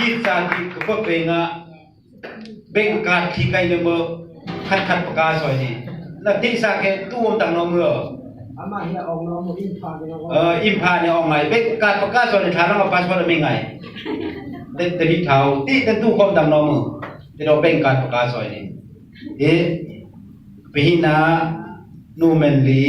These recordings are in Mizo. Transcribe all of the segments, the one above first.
Thi ca ti ka pa pe nga bank card thi kai le mo khat khat paka soi ni na ti sa ke tu om tang no mu. Ama hi ong no mu impha ne. Impha ne ong ngai bank card paka soi ni tha na passport mi ngai te te hi thau ti te tu kom tang no mu te do bank card paka soi ni e pihina nu men li.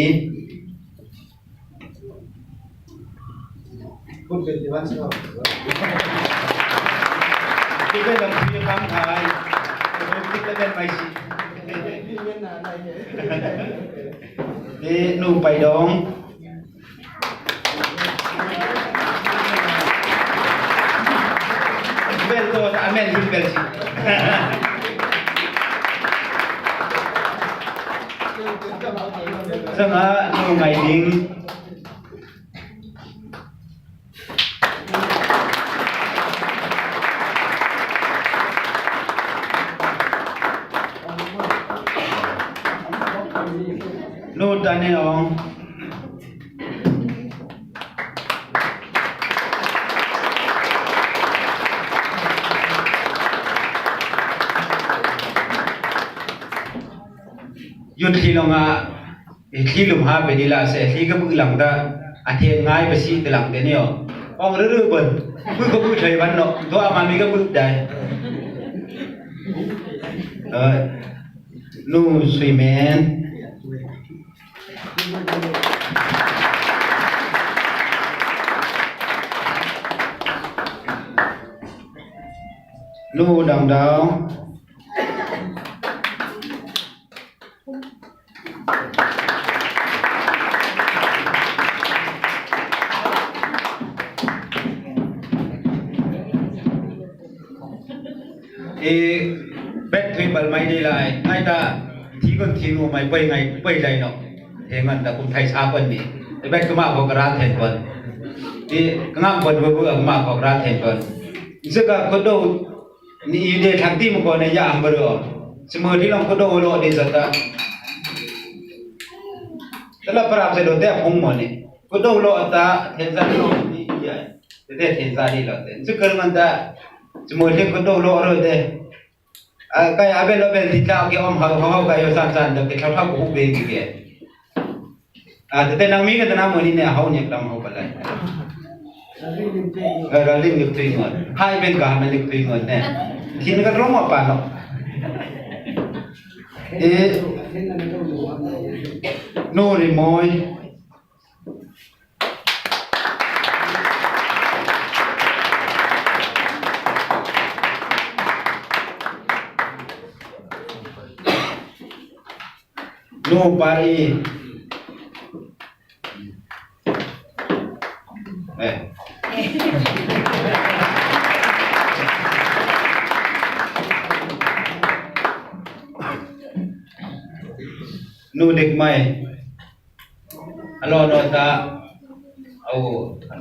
Nu pai dong. Bel to ta amen hin bel si. Sanga nu ngai ding. Nu tan in ong. Yut thli lawngah i thli lum ha pe di la se thli ka bu lang da a the ngai ba si te lang te nio ong rư rư bun bu ko bu thei ban no do ama mi ka bu dai nu sui men. Nu dang dang. I bet thui bal mai đi lại ngay ta thi con thi nu mai pei ngai pei lai no he ngan ta kum thai sa kon ni bet kuma ko ra then kon i ngam kon bu bu ma ko ra then kon zaka ko do ni i de thak ti mo ko ne ya am bro simo thi long ko do lo de zata tala prap se do te phung mo ni ko do lo ata then za lo ni ya te then za ni lo te zikar man ta simo thi ko do lo ro te kai abel abel ti tla ke om hau hau kai yo san san da ke thau thau ko be ki ke a te nang mi ka na mo ni ne hau ne tam hau balai ra lim lik tui ngon hai ben ka ma lik tui ngon ne thin ka ro ma pa no e no ri moi. Nu pari. Eh. Nu dik mai. Alo no ta au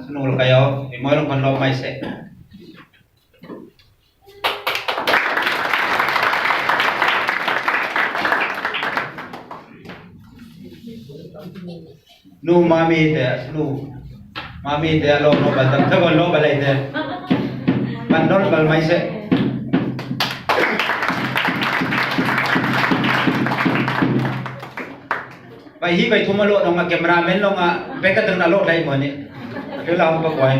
sunu kayo i moi long kon lo mai se. Nu mami te nu mami te alo no ba tam ta kon lo balai te pan nol bal mai se. Vai hi vai thum alo dong a cameraman long a beka teng alo lai mo ni tu la hong pa kwai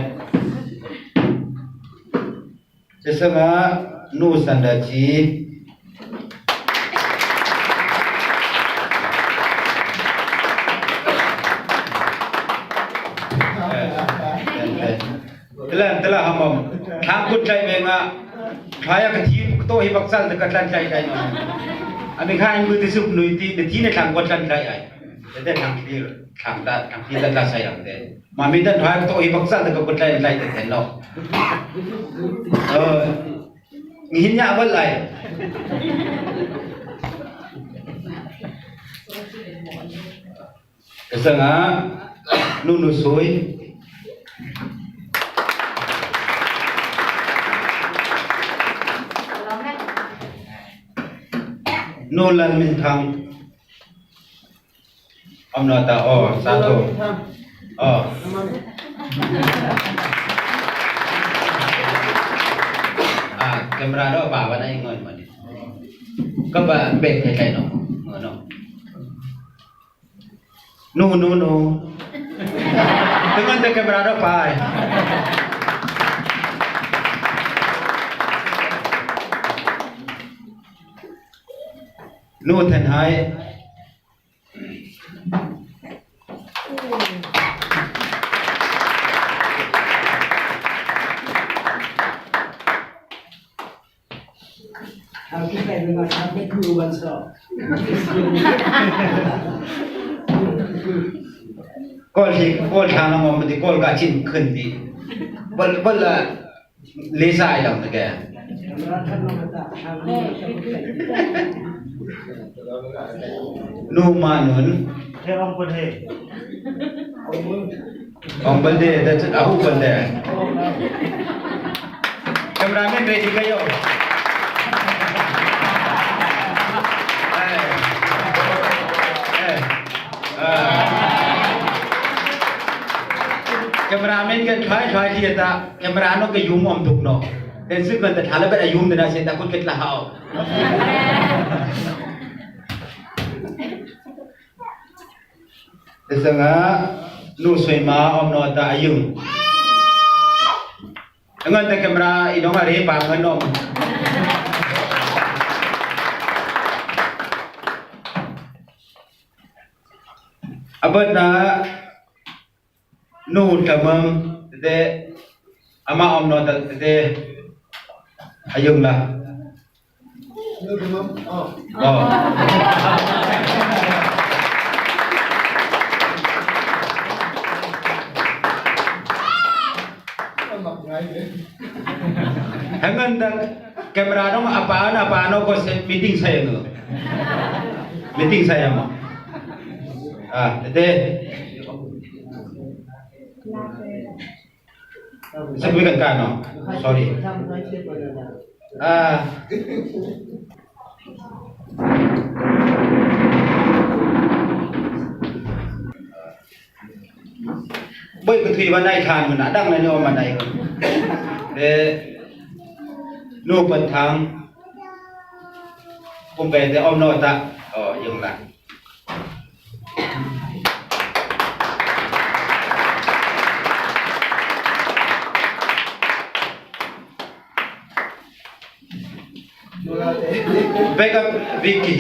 sesanga nu sanda chi. Tela tela hamam thlang kut tlai ve nga thlaya ka thi to hi bak sal te ka tlan tlai kai no ami kha in bu ti sup nui ti ne thi ne thlang ko tlan tlai ai te te thlang thlir thlang ta thlang thi ta ta sai ang te ma mi tan thlaya to hi bak sal te ka kut tlai tlai te then lo ờ ngihin nya bal lai Sanga nu nu sui. Nu lan min thang. Om no ta o sa tho. O. Camera do pa ba nai ngoi mani. Ka ba bek thai thai no. No. Nu nu nu. Dengan te camera do pa ai. Nu then hai. Kawl hi kawl thla na ngom ti kawl ka chin khun ti bol bol la le sai lang ta ke. Nu ma nun. Ong bal de da chut ahu bal de. Cameraman ready kayo. Cameraman kan thlai thlai thi ta camera no ke yum om tuk no. Ten su kan ta thala bet ayum dena se ta kun ket la hao. Sanga nu soi ma om no ta ayung. Ngan ta camera idong are pa ngan nom. Abat na nu tamam te ama om no ta te ayung la. Oh. Hangan dang camera dong apaan apaan ko meeting saya ngo. Meeting saya mo. Ah, tete. Sabi kan ka no? Sorry. Ah. Bởi cái thủy văn này than mà đã đăng lên mà này. Để nu phần thang cùng về để ông nội ta ở dừng lại. Backup Vicky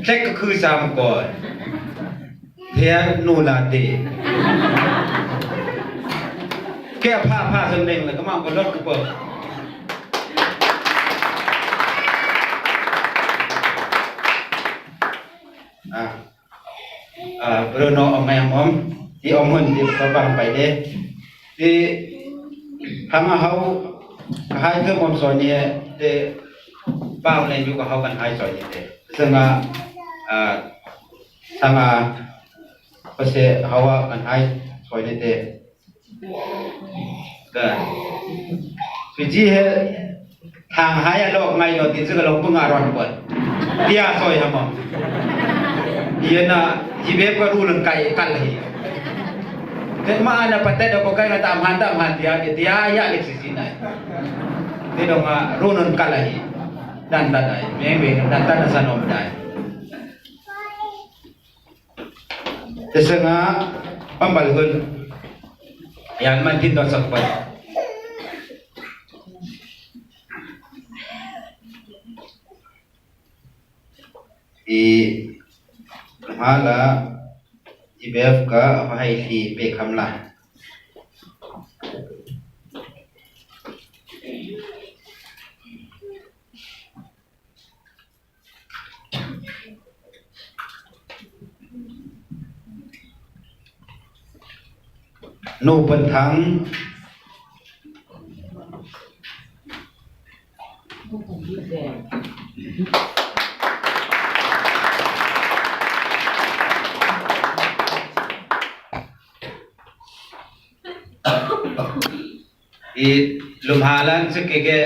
Check คือสามก่อนเทียนูลาเตแก้ผ้าผ้าสำเร็จแล้วก็มาบนรถกูเปิดอ่าอ่าเรื่องน้องเอาไงอมที่อมหุ่นที่เขาบังไปเด้ที่ทำเขาให้เครื่องอมซอยเนี่ยเด้บ้างเลยอยู่กับเขากันให้ซอยเนี่ยเด้ซึ่งอ่ะอ่าทางอ่ะภาษาเขาว่ากันให้ซอยเนี่ยเด้ก็คือจีเฮทางหายโลกไงโนติซึ่งเราเพิ่งอารอนเปิดเดียซอยฮะมอเฮียน่ะจีเบบก็รู้เรื่องไก่กันเลยแต่มาna patay ko kay nga tamhan tamhan dia dia ya lek sisi nai te dong nga runon kalahi dan tadai me me dan tan sa nom dai te nga pambalhun yan man tin do sakpat i hala IBF ka hai hi pe kham la nu pan thang i lumhalan chu ke ke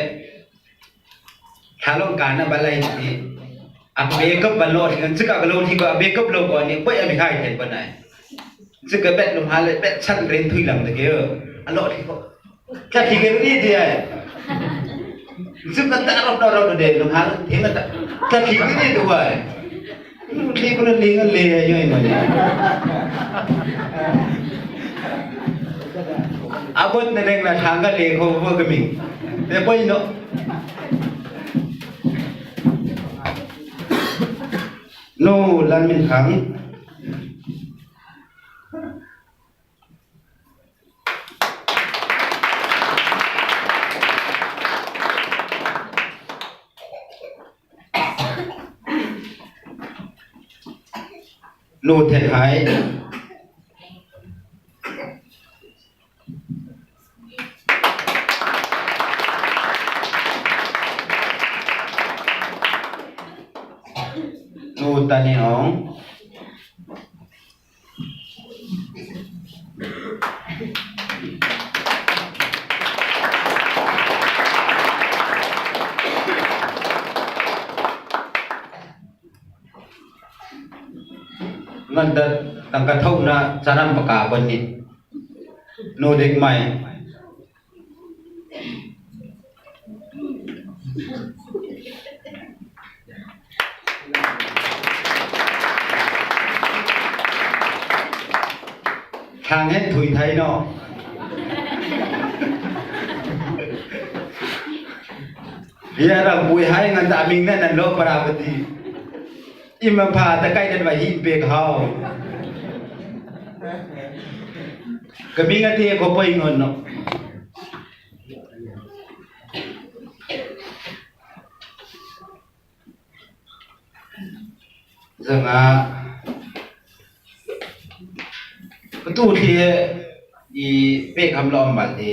thalong kana balai ti a makeup ban lo thi chu ka lo thi ko makeup lo ko ni poi ami khai then ban nai chu ka bet lumhal bet chan ren thui lang de ke a lo thi ko ka thi ke ni ti ai Zu ka ta rop rop rop de lung hang thing ta ta thli ni ni tu ai. Thli ko le ngan le yoi ma ni. Abot na neng la thang ka le kho bo ka ming. Te poi no. No lan min thang. Nu Thet Hai. Nu Tani Aung. Ngandat tangka tho na canam paka kon ni nu dek mai. Thang hen thui thai no. Bia ra bui hai ngan da ming na nan lo parapati. Ima pha ta kai dan wa hi pe khao. Ka ming ate ko poi ngon no. Zanga tu thi i pe kham lo am bal ti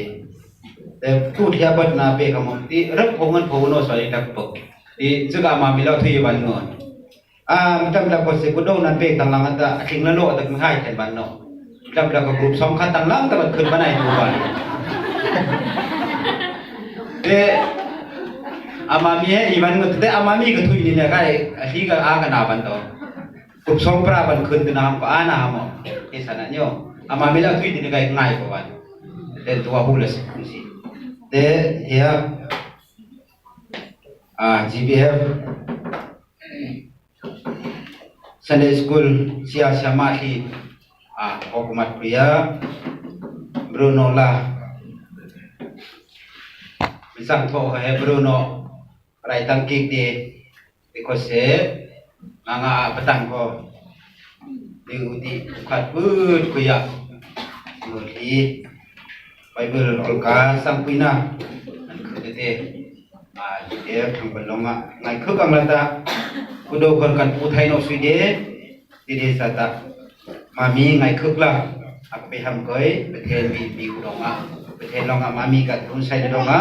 tu thia bat na pe kham om ti rak phongan phono soi tak pok ti zuga ma mi lo thui ban ngon a tam la ko se ko do nan pe tang lang ta thing la lo tak hai then ban no tam la ko group song kha tang lang ta bat khun banai tu ban te amami he iban ngot te amami ka thui ni ne kai hi ka a ka na ban to กลุ่มสองปราบันขึ้นตนามก็อานาหมอเอสนะโยอามาเมลาทุยดินไกง่ายกว่าเตตัวหูลสสิเตเฮียอ่า GBF Sunday School sia siama hi a Hokumat Priya Bruno la misang tho he Bruno rai tang kik di ko se nga patang ko di uti khat put kuya ngoli Bible olka sang puina an khute te a de thang balonga ngai khuk ang lata kudo kon kan pu thai no sui de di de sa ta mami ngai khuk la ak pe ham koi pe then bi bi udonga pe then longa mami ka thun sai donga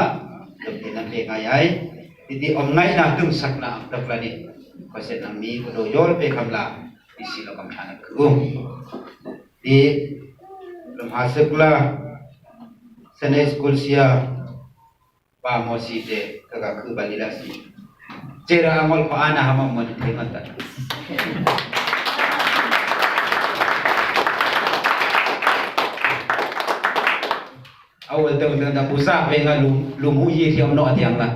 dum te nan pe ngai ai ti om ngai na tung sak na ang tak la ni ko se nang mi kudo yol pe kham la isi lo kam thana ku ti lum ha suk la Sunday school sia pa mo si te ka ka khu ba la si chera angol ko ana hama mo ni the ta awal tang tang ta pusa pe nga lum lum hu ye thiam no atiang la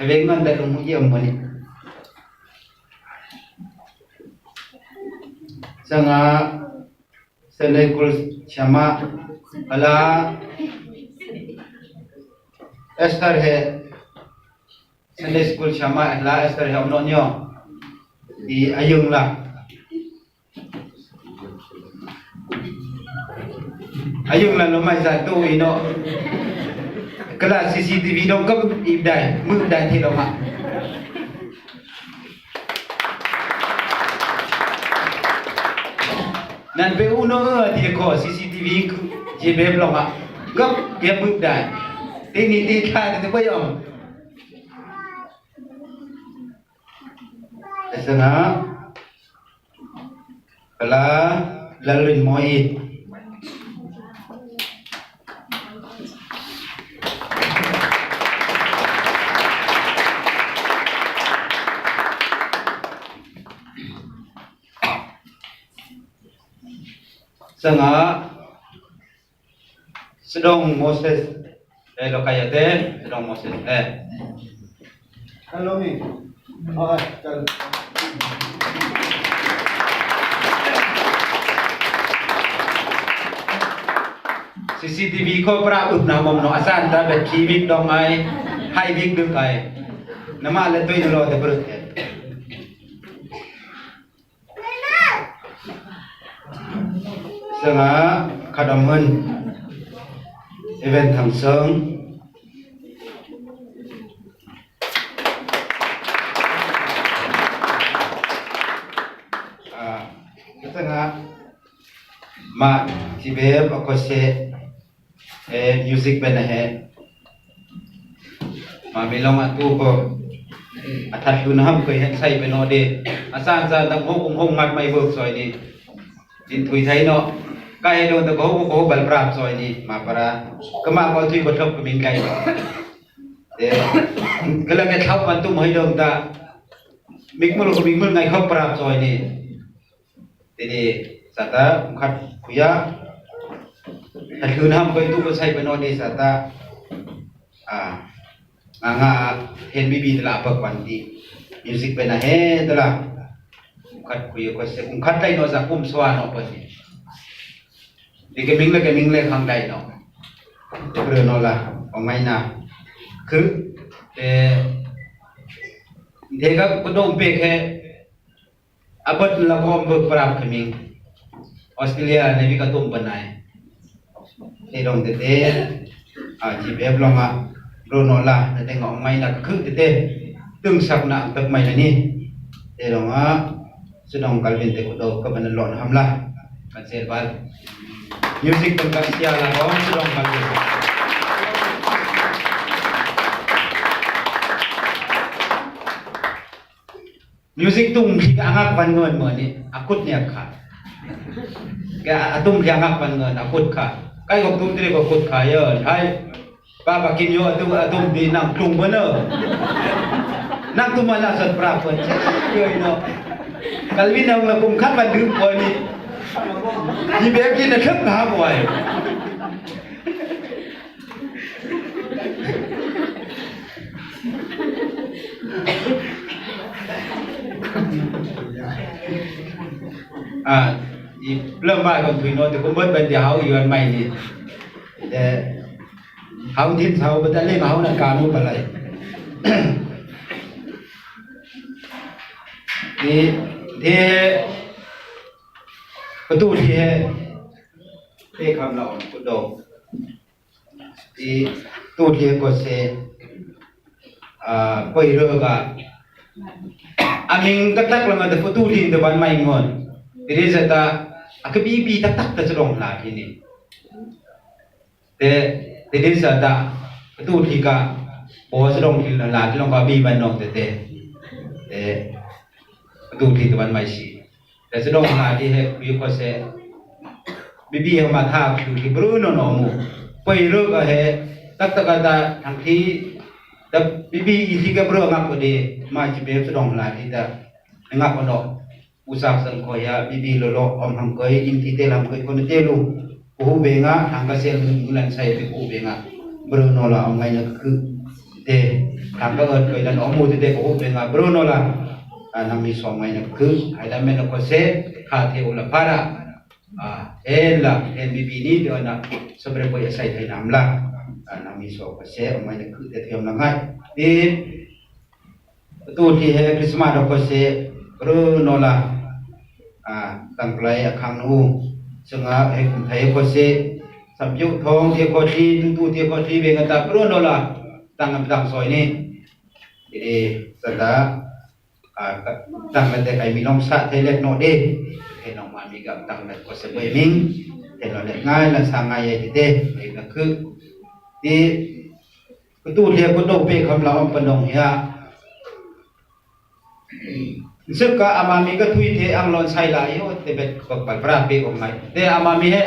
ve ngan da lum hu ye mo ni sanga Sunday school chama ala Esther he Sunday school chama la Esther he no nyo di ayung la ayung la no mai sa tu ino kala CCTV dong kam ib dai mu dai thi lo ma nan pe uno ti ko CCTV je be lo ma gap ye mu dai ti ni ti tha ti ko yom Sanga kala lalrin moi Sanga Sedong Moses. E lo kaya te dong mo se e. Hello mi. Okay, kal. CCTV ko pra up na mom no asan ta bet khi bik dong ai hai bik duk ai nama le toi lo te brut Sanga khadam hun event thang sung Sanga ma chibe akose e music ben he ma milong atu ko athat lu na ham ko hen sai ben ode asan sa dang ho kung hong mat mai bok soi ni din thui thai no kai do ta ko ko bal prap soi ni ma para kama ko thui ko thop ko min kai de kala ke thap man tu mai dong ta mikmul ko mikmul ngai khop prap soi ni ทีนี้สัตว์ขัดคุยะถ้าคืนห้ามเคยตู้ก็ใช้ไปนอนในสัตว์อ่างาเห็นบีบีตลาปกวันดีมิวสิกเป็นอะเฮตลาขัดคุยก็เสกุขัดได้นอสักปุ่มสวานอปนี่นี่ก็มิงเลยก็มิงเลยข้างใดเนาะเดี๋ยวเรื่องนอละเอาไงนะคือเอเด็กก็โดนเปกแค่ abat la kom buk prap khaming Australia ne bi ka tum banai te dong te te a chi be blong a ro no la na te ngong mai na khu te te tung sak na tak mai na ni te dong a sudong kalvin te ko do ka ban lon ham la kan sel bal music tang ka sia la ko sudong kalvin music tung khi ka angak ban ngon mo ni akut ni akha ka atum khi angak ban ngon akut kha kai gok tum tri ko kut kha yo hai pa pa kin yo atum atum di nang tung bano nang tum ala sat pra pon yo ino kalvin nang la kum khat ban dum po ni di be ki na thap ha boy อ่าเริ่มว่าคนถุยโนแต่cũng bớt bên thì háoอยู่อันใหม่นี่แต่เขาทิ้งเขาไปแต่เล่นเขานั่นการนู้นไปเลยนี่ที่ประตูที่ที่คำเรากุดงที่ตู้ที่ก็เซอ่าไปเรื่องอะอามิงตักตักลงมาแต่ประตูที่ตะวันไม่งอนทีนี้จะตา ak bi bi tak tak ta chong la hi ni te te de sa ta tu thi ka bo chong thi la la long ka bi ban nong te te te tu thi ta ban mai si te chong la thi he bi ko se bi bi ma tha khu thi bru no no mu poi ro ka he tak tak ta thang thi ta bi bi i thi ka bru nga ko de ma chi be chong la thi ta nga ko no usak sang khoya bibi lolo om hang koi in ti te lam koi kon te lu hu benga hang ka sel mulan sai pe hu benga bruno la om ngai na ku te hang ka ot koi lan om mu te te hu benga bruno la nang mi so ngai na ku ai la men ko se kha the ula para a en la en bibi ni de na sobre ko ya sai thai nam la nang mi so ko se om ngai na ku te thiam la ngai ti tu thi he christmas ko se bruno la ตั้งไกลคังนูซึ่งให้คุณไทยก็เสสัมยุทองเทโคทีตุตุเทโคทีเวงตาปรุนละตั้งตั้งซอยนี่ทีนี้สัตว์ตั้งแต่ใครมีน้องสะเทเล็กโนเดเทน้องมามีกับตั้งแต่ก็เสบมิงเทนเล็กง่ายและสร้างง่ายทีเดไอ้ก็คือที่ประตูเรียกก็โดเปคำเราอัมปนงเฮีย ซึ่งก็อามามีก็ทุยเทอังลอนไซลายโอเตเบ็ดก็ปัดปราเปกออกมาแต่อามามีเฮ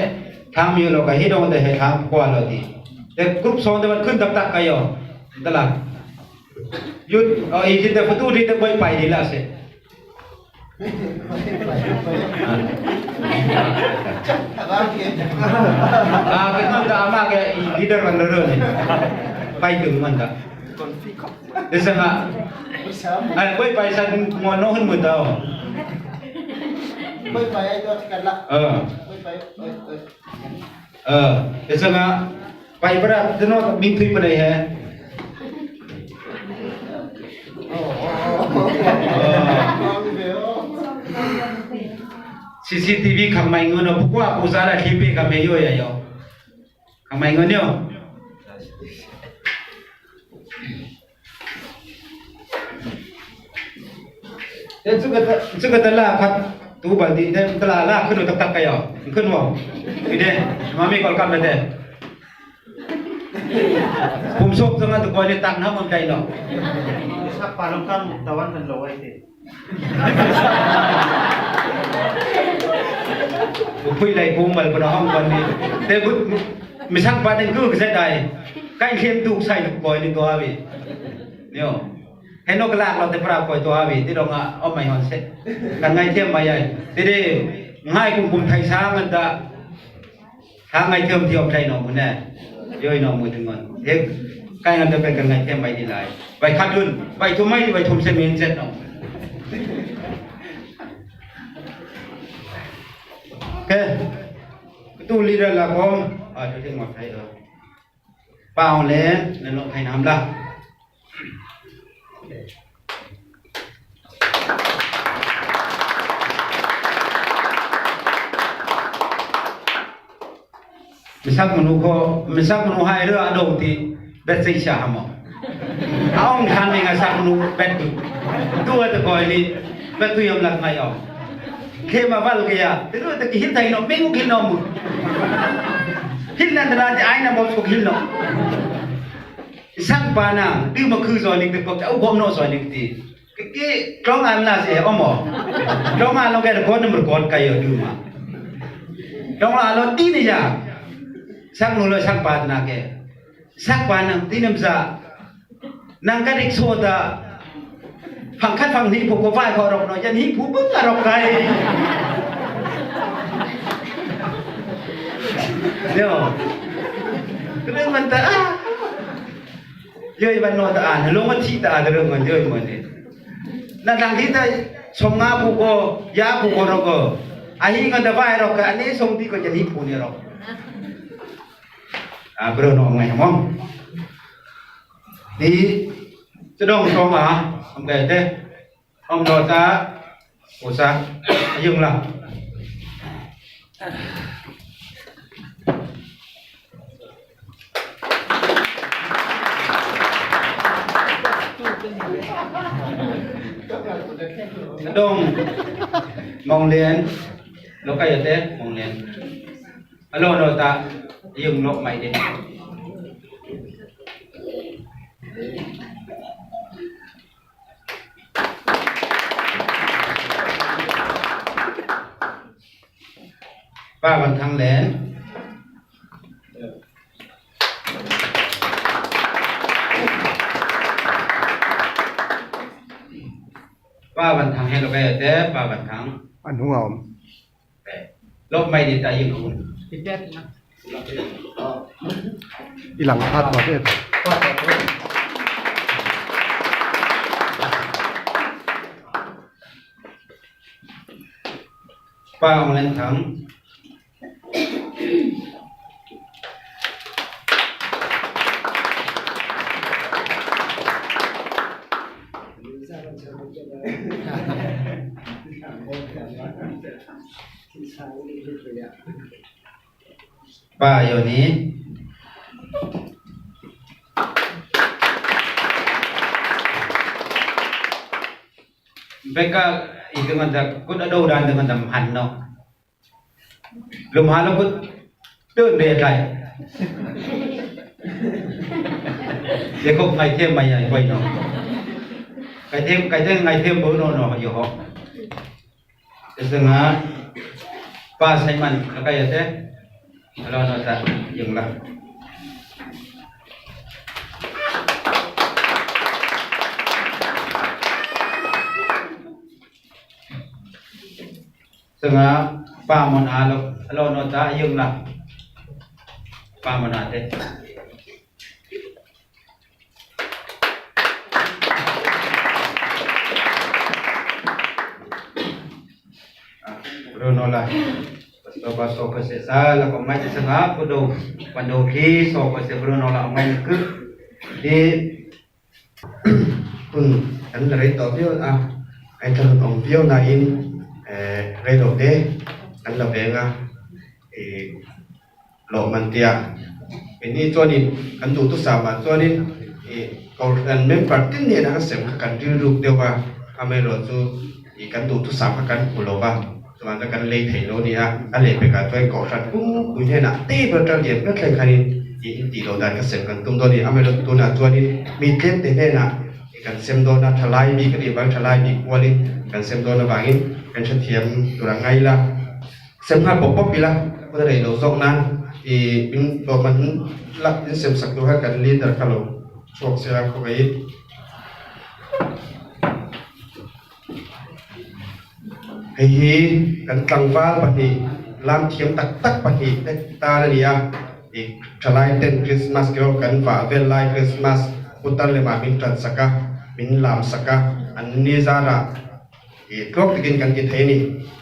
ทางมีเราก็ฮิดงแต่เฮทางกว่าเราดีแต่กรุ๊ปสองแต่มันขึ้นตักตักกันอยู่ตลาดยุดเอาอีกทีแต่ประตูที่ตะไปไปดีละเส À, cái ngon ta ama cái leader kan loro ni. Pai tung man ta. Desa nga. Ai quay pai san ngon no hun mu tao. Ờ. Ờ, desa nga pai bara deno ming thui pa dai he. CCTV khang mai ngon no pukwa pusa la thipe ka me yo ya yo. Khang mai ngon yo. Thế chú cái chú cái là khát tu bản đi thế là là khơi tắc tắc cái yo khơi vào đi đây mà mi còn cầm đây ผมชอบจังเลยทุกคนเลยตั้งน้ำมันใจเนาะ Sa palungkan tawan dan lawai te. ผมคุยอะไรกูมันบนห้องวันนี้แต่บุไม่ช่างปานึงคือก็ใช่ได้ใกล้เข้มถูกใส่ทุกคนในตัวพี่เนี่ยเห็นนกลากเราแต่ปราบคอยตัวพี่ที่เราเอาไม่หอนเซ็ตกันไงเทียมมาใหญ่ทีนี้ง่ายกุมไทยช้างกันตาทางไงเทียมเทียมใจหนอมือแน่ย่อยหนอมือถึงก่อนเด็กใกล้กันจะเป็นกันไงเทียมไปดีหลายไปขัดดุนไปทุ่มไม่ไปทุ่มเซมินเซ็ตหนอโอเคตู้ลีเดอร์ละคงอ่าจะถึงหมดไทยเออป้าเอาเลยในโลกไทยน้ำละ misak manu ko misak manu hai ro ado ti bet sei sha hamo aong than ni nga sak manu bet tu tu ta ko ni bet tu yam lak mai o khe ma wal ke ya te ro ta ki hil thai no mengu khil no mu hil nan ra ti ai na mo su khil no sak pa na ti ma khu zo ni te ko au bom no zo ni ti ke ke klong an la se o mo klong an lo ke ko number ko kai yo du ma klong an lo ti ni ya สักนูเลยสักปานาแกสักปานังตีน้ำซานางก็เด็กโซดาฝั่งคัดฝั่งนี้ผมก็ไหว้ขอรกหน่อยยันนี้ผู้บึ้งอรกไกเดี๋ยวเรื่องมันตาเยอะมันนอนตาอ่านลงมาที่ตาเรื่องมันเยอะมันเนี่ยนั่นทางที่ได้ชงงาผู้ก็ยาผู้ก็รกอันนี้ก็จะไหว้รกอันนี้ทรงที่ก็จะนี้ผู้เนี่ยรก à bro nó ngày không đi chứ đông cho mà ông kể thế ông đồ ta ủa sao dừng là đông mong liền nó cái gì thế mong liền alo đồ ta dừng lộ mày đi ba bàn thăng lên ba bàn thăng hay là cái thế ba bàn thăng Anh hung hồn. lốp mày đi tại dừng không Ilang hat ma te. Ba ông lên thắng ba giờ ní Mereka itu dengan kut ada udah dengan tamhan no. Lum halo kut tương đề lại. Để không ngày thêm mày này quay nó. Cái thêm ngày thêm bữa nó nó hiểu họ. Thế ngã ba say man cái thế. Lo nó ta dừng lại. Chunga pa mon a lo lo no ta yung la pa mon a te. Bruno la so ba so ko se sa la ko mai sanga ko do pando ki so ko se Bruno la mai ku di Hun kan la rei tawh viau a, a inthlahrun awm viau nain rei lo te kan la veng a, ih lawm an tia. Keini chuanin kan duhthusam ah chuanin ih kohhran member tin hnenah ka sem kha kan rilruk deuh a, amaherawhchu ih kan duhthusam kha kan hmu lo va, chuan kan lei theih lo a ni a, a lehpekah chuan kohhran pumpuii hnenah te ber ṭang lian ber thleng khanin ih intih loh dan ka sem kan tum dawn a ni. Amaherawhchu tunah chuanin mi tlem te hnenah ih kan sem dawn a, ṭhalai bik a nih vang ṭhalai bik kualin kan sem dawn avangin kan hrethiam tur a ngai la. Sem nghal pawp pawp ila hun a rei lo zawk nan i in tlawm an la in sem sak tur khan kan leader kha lo chhuak se a khaw vei. Hei hi kan tlangval pahnih lam thiam tak tak pahnih te tan a ni a, i thalai ten Christmas kero kan vah vel lai Christmas putar lemah min tan sak a, min lam sak a, an ni zarah I tlawk takin kan ti thei a ni.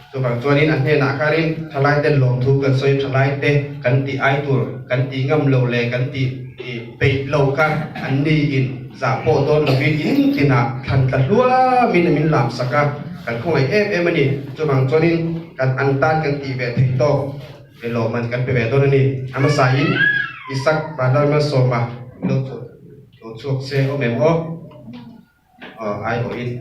Chuvang chuanin a hnenah khanin thalaite lawmthu kan sawi, thalaite kan tih ai tur kan tih ngam lo leh kan tih peih lo kha an ni in zah pawh dawn lovin in tinah thlan tla hluamin min lam sak a, kan khawngaih em em a ni. Chuvang chuanin kan an tan kan tih ve theih tawk ve lawmman kan pe ve dawn a ni. A hmasain Isak Vanlalmalsawma lo chhuak se awm em aw? Aw aiawhin.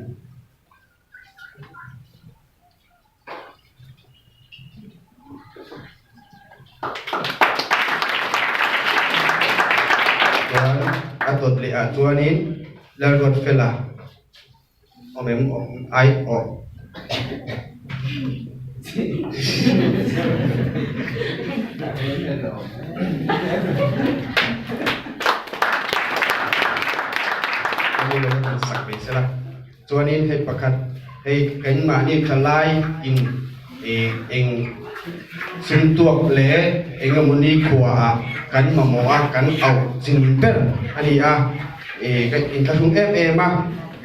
Chuan a dawt leh ah chuanin Lalruatfela awm em awm ai awh. Chuanin hei pakhat hei keimahni thalai in eng sumtuak leh eng emaw nikhua ah kan mamawh a kan auh chin ber a ni a ka inthlahrung em em a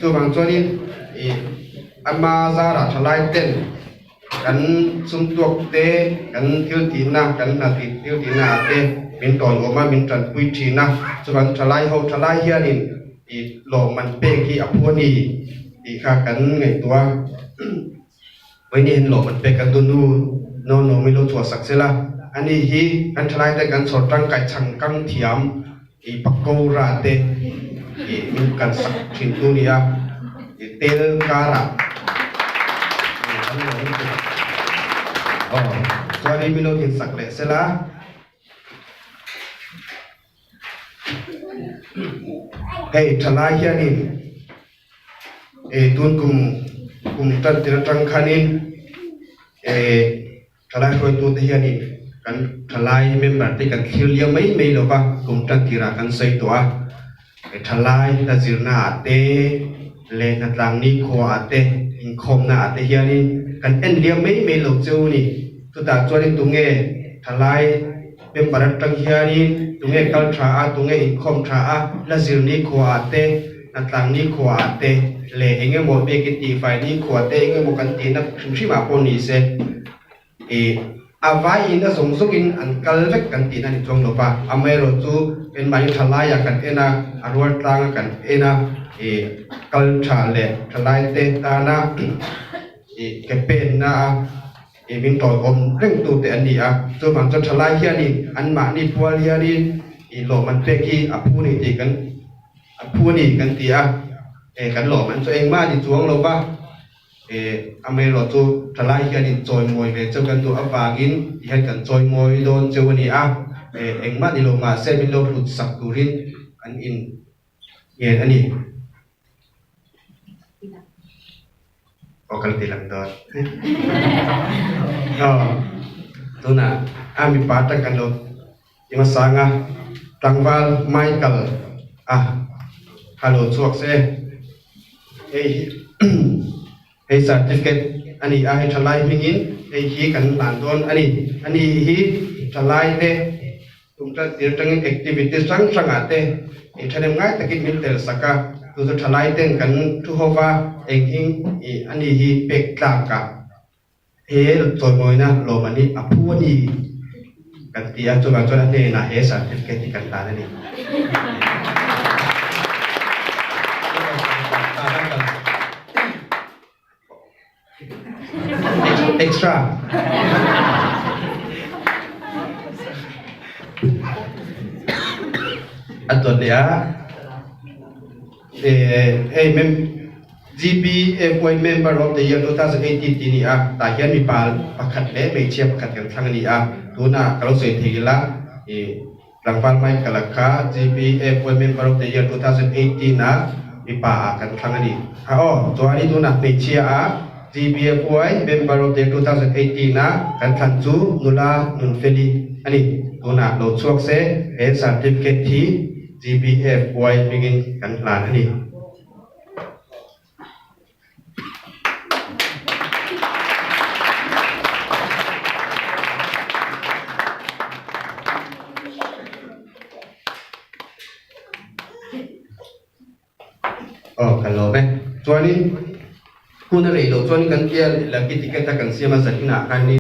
chuvang chuanin ama zarah thalai ten Kan sumtuak te, kan thil tihna, kan hna tih thil tihna ah te min tawiawm a, min tanpui thin a. Chuan thalai ho thalai hianin ih lawmman pek hi a phu a ni tih kha kan ngaihtuah a. Vawiin hian lawmman pek kan duh nu no no min lo chhuah sak sela, ani hi kan thalai te kan chhawr tangkai chhang kang thiam ih pakora te ih min kan sak thin tu nia ih tel karah kan lo awm tur aw chuanin min lo thin sak leh sela hei thalai hianin ih tun kum kum tan tir atang khanin ih. Thalai hruaitute hianin kan thalai member te kan thlir liam mai mai lo va, kum tan tirah kan sawi tawh a. Thalai hla zirna ah te leh hnatlang nikhua ah te, inkhawmna ah te hianin kan en liam mai mai lo cheu a ni. Chutah chuanin tunge thalai member atang hianin tunge kal tha a, tunge inkhawm tha a, hla zir nikhua ah te, hnatlang nikhua ah te leh eng emaw biakin tihfai nikhua te eng emaw kan tihna hrim hrim ah pawh ni se ih a vaiin a zawng zawngin an kal vek kan tihna a ni chuang lo va, amaherawhchu keimahni thalaiah kan en a, a rual tlanga kan en a ih kal tha leh thalai te tana ih ke penna a ih min tawiawm reng tu te an ni a, chuvang chuan thalai hianin anmahni pual hianin ih lawm an pek hi a phu a ni tih kan. A phu a ni kan ti a, e kan lawm an chu engmah a ni chuang lo va, e amaherawh chu thalai hian in chawimawi ve cheu kan duh avangin ti hian kan chawimawi dawn cheu a ni a, e engmah ni lo mahse min lo hlut sak turin kan in ngen a ni. Aw kan ti lang dawn. Aw tunah a mipa atang kan lo I hmasanga tlangval Michael a kha lo chhuak se. Hei hi hei certificate a ni a, hei thalai hmingin hei hi kan hlan dawn a ni. Ani hi thalai te tum tan tir tangin activity hrang hrangah te eng thahnem ngai takin min tel sak a, chu chu thalai ten kan thu ho va engin ih ani hi pek tlak a he chawimawina lawm ani a phu a ni kan ti a, chuvang chuan a hnenah he certificate hi kan hlan a ni. Extra. A dawt leh ah hei mem GPFY member of the year 2018 ti ni a tah hian mipa pakhat leh hmeichhia pakhat kan thlang a ni a tunah ka lo sawi thei ila i Tlangval Michael a kha GPFY member of the year 2018 ah mipa ah kan thlang a ni. Ha aw, chuan i tunah hmeichhia ah GPFY member of the year 2018 ah kan thlan chu nula Nunfeli a ni. Tunah lo chhuak se he certificate hi GPFY hmingin kan hlan a ni. Aw kan lawm e. Chuanin hun a rei loh chuanin kan tia lucky ticket a kan siam a zan inah khanin.